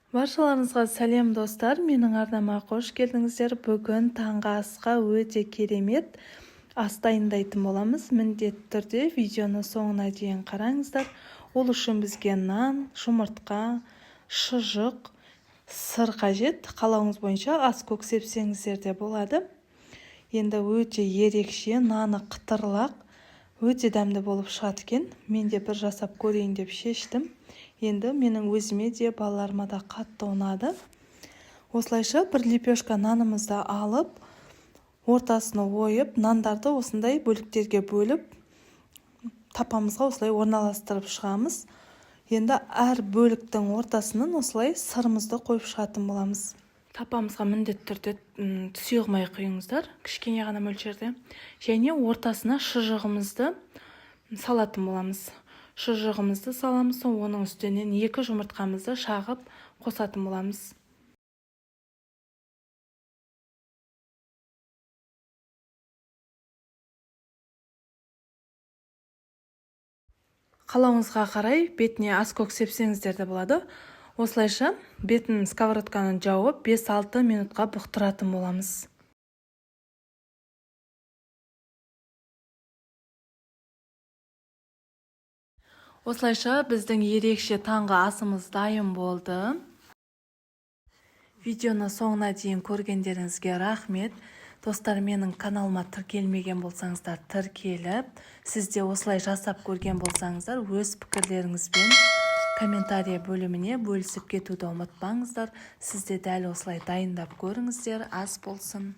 Баршаларыңызға сәлем, достар! Менің арнама қош келдіңіздер. Бүгін таңғы асқа өте керемет ас дайындайтын боламыз. Міндетті түрде видеоны соңына дейін қараңыздар. Ол үшін бізге нан, жұмыртқа, шұжық, сыр қажет. Қалауыңыз бойынша ас көк сепсеңіздер де болады. Енді өте ерекше, наны қытырлақ, өте дәмді болып шығады екен. Мен де бір жасап көрейін деп шештім. Енді менің өзіме де, балаларыма да қатты ұнады. Осылайша бір лепешка нанымызды алып, ортасына ойып, нандарды осындай бөліктерге бөліп, тапамызға осылай орналастырып шығамыз. Енді әр бөліктің ортасынан осылай сырымызды қойып шығатын боламыз. Тапамызға міндетті түрде сұйық май құйыңыздар, кішкене ғана мөлшерде. Және ортасына шұжығымызды салатын боламыз. Шұжығымызды саламыз, оның үстінен 2 жұмыртқамызды шағып қосатын боламыз. Қалауыңызға қарай бетіне ас көк сепсеңіздер де болады. Осылайша бетін сковородканы жауып, 5-6 минутқа бұқтыратын боламыз. Осылайша біздің ерекше таңғы асымыз дайын болды. Видеоны соңына дейін көргендеріңізге рахмет. Достар, менің каналыма тіркелмеген болсаңыздар, тіркеліп, сіз де осылай жасап көрген болсаңыздар, өз пікірлеріңізбен комментарий бөліміне бөлісіп кетуді ұмытпаңыздар. Сіз де дәл осылай дайындап көріңіздер. Ас болсын.